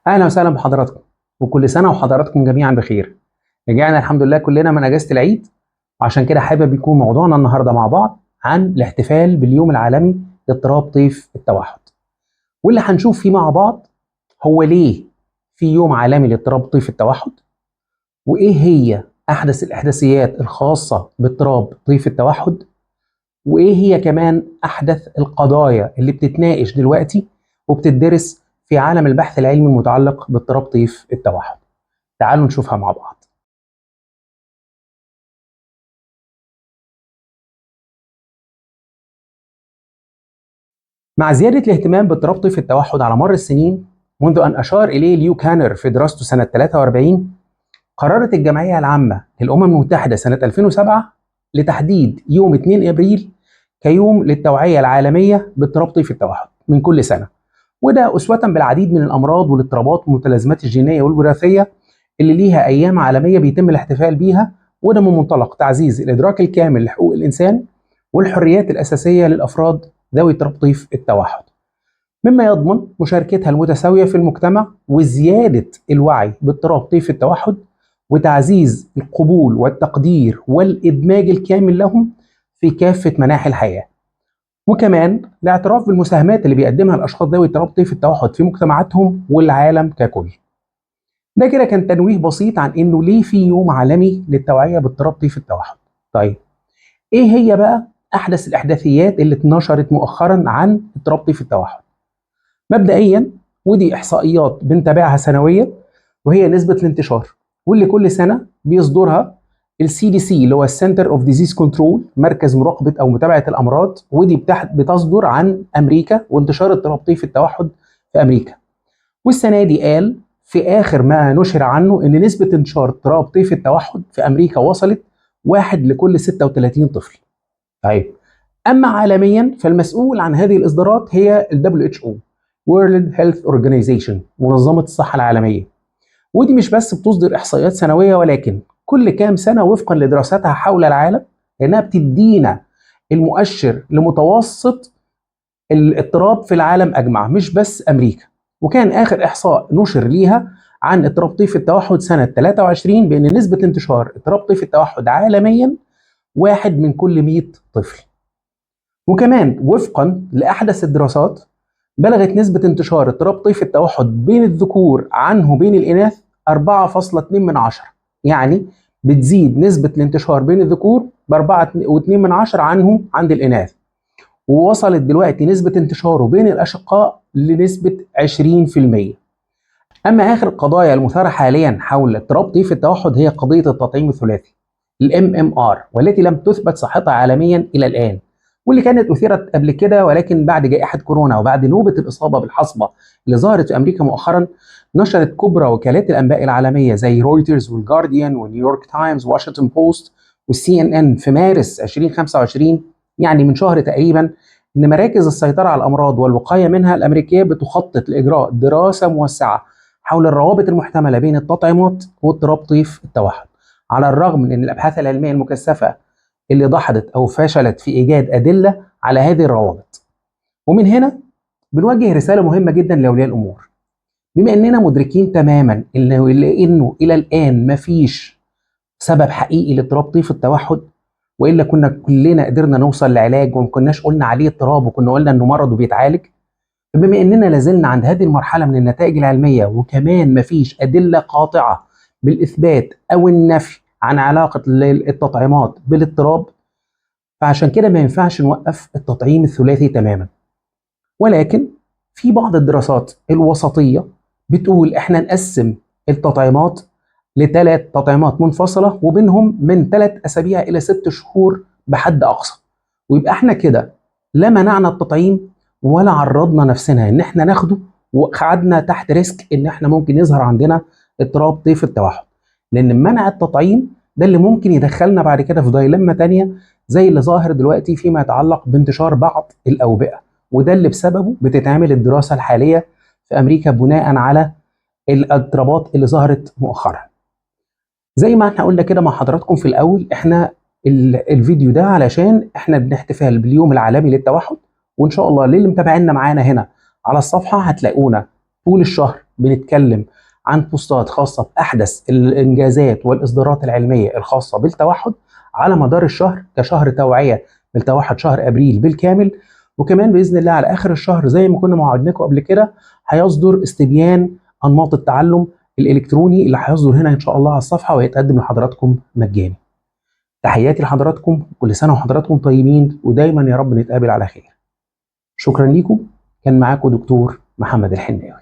اهلا وسهلا بحضراتكم، وكل سنة وحضراتكم جميعا بخير. رجعنا الحمد لله كلنا من اجازه العيد، وعشان كده حابب يكون موضوعنا النهارده مع بعض عن الاحتفال باليوم العالمي لاضطراب طيف التوحد، واللي هنشوف فيه مع بعض هو ليه في يوم عالمي لاضطراب طيف التوحد، وايه هي احدث الاحداثيات الخاصة باضطراب طيف التوحد، وايه هي كمان احدث القضايا اللي بتتناقش دلوقتي وبتدرس في عالم البحث العلمي المتعلق باضطراب طيف التوحد. تعالوا نشوفها مع بعض. مع زيادة الاهتمام باضطراب طيف التوحد على مر السنين منذ أن أشار إليه ليو كانر في دراسته سنة 43، قررت الجمعية العامة للأمم المتحدة سنة 2007 لتحديد يوم 2 أبريل كيوم للتوعية العالمية باضطراب طيف التوحد من كل سنة، وده أسوة بالعديد من الأمراض والاضطرابات والمتلازمات الجينية والوراثية اللي ليها أيام عالمية بيتم الاحتفال بيها، وده من منطلق تعزيز الإدراك الكامل لحقوق الإنسان والحريات الأساسية للأفراد ذوي اضطراب طيف التوحد، مما يضمن مشاركتها المتساوية في المجتمع وزيادة الوعي باضطراب طيف التوحد وتعزيز القبول والتقدير والإدماج الكامل لهم في كافة مناحي الحياة، وكمان الاعتراف بالمساهمات اللي بيقدمها الأشخاص ذوي اضطراب طيف التوحد في مجتمعاتهم والعالم ككل. ده كده كان تنويه بسيط عن إنه ليه في يوم عالمي للتوعية باضطراب طيف التوحد. طيب إيه هي بقى أحدث الإحداثيات اللي اتنشرت مؤخرا عن اضطراب طيف التوحد؟ مبدئيا ودي إحصائيات بنتابعها سنويا، وهي نسبة الانتشار واللي كل سنة بيصدرها ال CDC اللي هو ال Center of Disease Control، مركز مراقبة أو متابعة الأمراض، ودي بتصدر عن أمريكا وانتشار اضطراب طيف التوحد في أمريكا. والسنة دي قال في آخر ما نشر عنه إن نسبة انتشار اضطراب طيف التوحد في أمريكا وصلت 1 لكل 36 طفل. طيب أما عالميا فالمسؤول عن هذه الإصدارات هي ال WHO World Health Organization، منظمة الصحة العالمية، ودي مش بس بتصدر إحصائيات سنوية ولكن كل كام سنة وفقا لدراستها حول العالم، لأنها بتدينا المؤشر لمتوسط الاضطراب في العالم أجمع مش بس أمريكا. وكان آخر إحصاء نشر ليها عن اضطراب طيف التوحد سنة 23 بأن نسبة انتشار اضطراب طيف التوحد عالميا 1 من كل 100 طفل. وكمان وفقا لأحدث الدراسات بلغت نسبة انتشار اضطراب طيف التوحد بين الذكور عنه بين الإناث 4.2، يعني بتزيد نسبة الانتشار بين الذكور ب 4.2 عنه عند الإناث، ووصلت دلوقتي نسبة انتشاره بين الأشقاء لنسبة 20%. أما آخر القضايا المثارة حاليا حول اضطراب طيف التوحد هي قضية التطعيم الثلاثي ال MMR، والتي لم تثبت صحتها عالميا إلى الآن، واللي كانت أثيرت قبل كده، ولكن بعد جائحة كورونا وبعد نوبة الإصابة بالحصبة اللي ظهرت في أمريكا مؤخرا، نشرت كبرى وكالات الأنباء العالمية زي رويترز والجارديان ونيويورك تايمز واشنطن بوست والسي ان ان في مارس 2025، يعني من شهر تقريبا، إن مراكز السيطرة على الأمراض والوقاية منها الأمريكية بتخطط لإجراء دراسة موسعة حول الروابط المحتملة بين التطعيمات واضطراب طيف التوحد، على الرغم من أن الأبحاث العلمية المكثفة اللي دحضت أو فشلت في إيجاد أدلة على هذه الروابط. ومن هنا بنوجه رسالة مهمة جدا لأولياء الأمور، بما أننا مدركين تماما إنه إلى الآن مفيش سبب حقيقي لاضطراب طيف التوحد، وإلا كنا كلنا قدرنا نوصل لعلاج وما كناش قلنا عليه اضطراب وكنا قلنا إنه مرض وبيتعالج. بما أننا لازلنا عند هذه المرحلة من النتائج العلمية وكمان مفيش أدلة قاطعة بالإثبات أو النفي عن علاقة التطعيمات بالاضطراب، فعشان كده ما ينفعش نوقف التطعيم الثلاثي تماما. ولكن في بعض الدراسات الوسطية بتقول احنا نقسم التطعيمات ل3 تطعيمات منفصلة وبينهم من 3 أسابيع إلى 6 شهور بحد أقصى، ويبقى احنا كده لا منعنا التطعيم ولا عرضنا نفسنا ان احنا ناخده وقعدنا تحت risk ان احنا ممكن يظهر عندنا اضطراب طيف التوحد، لان منع التطعيم ده اللي ممكن يدخلنا بعد كده في dilemma تانية زي اللي ظاهر دلوقتي فيما يتعلق بانتشار بعض الأوبئة، وده اللي بسببه بتتعمل الدراسة الحالية في أمريكا بناء على الاضطرابات اللي ظهرت مؤخرا. زي ما احنا قلنا كده مع حضراتكم في الأول، احنا الفيديو ده علشان احنا بنحتفل باليوم العالمي للتوحد، وإن شاء الله للي متابعينا معانا هنا على الصفحة هتلاقونا طول الشهر بنتكلم عن بوستات خاصة بأحدث الإنجازات والإصدارات العلمية الخاصة بالتوحد على مدار الشهر كشهر توعية بالتوحد، شهر أبريل بالكامل. وكمان بإذن الله على آخر الشهر زي ما كنا موعدناكم قبل كده هيصدر استبيان أنماط التعلم الإلكتروني اللي هيصدر هنا إن شاء الله على الصفحة ويتقدم لحضراتكم مجاني. تحياتي لحضراتكم، كل سنة وحضراتكم طيبين، ودايما يا رب نتقابل على خير. شكرا لكم. كان معاكم دكتور محمد الحناوي.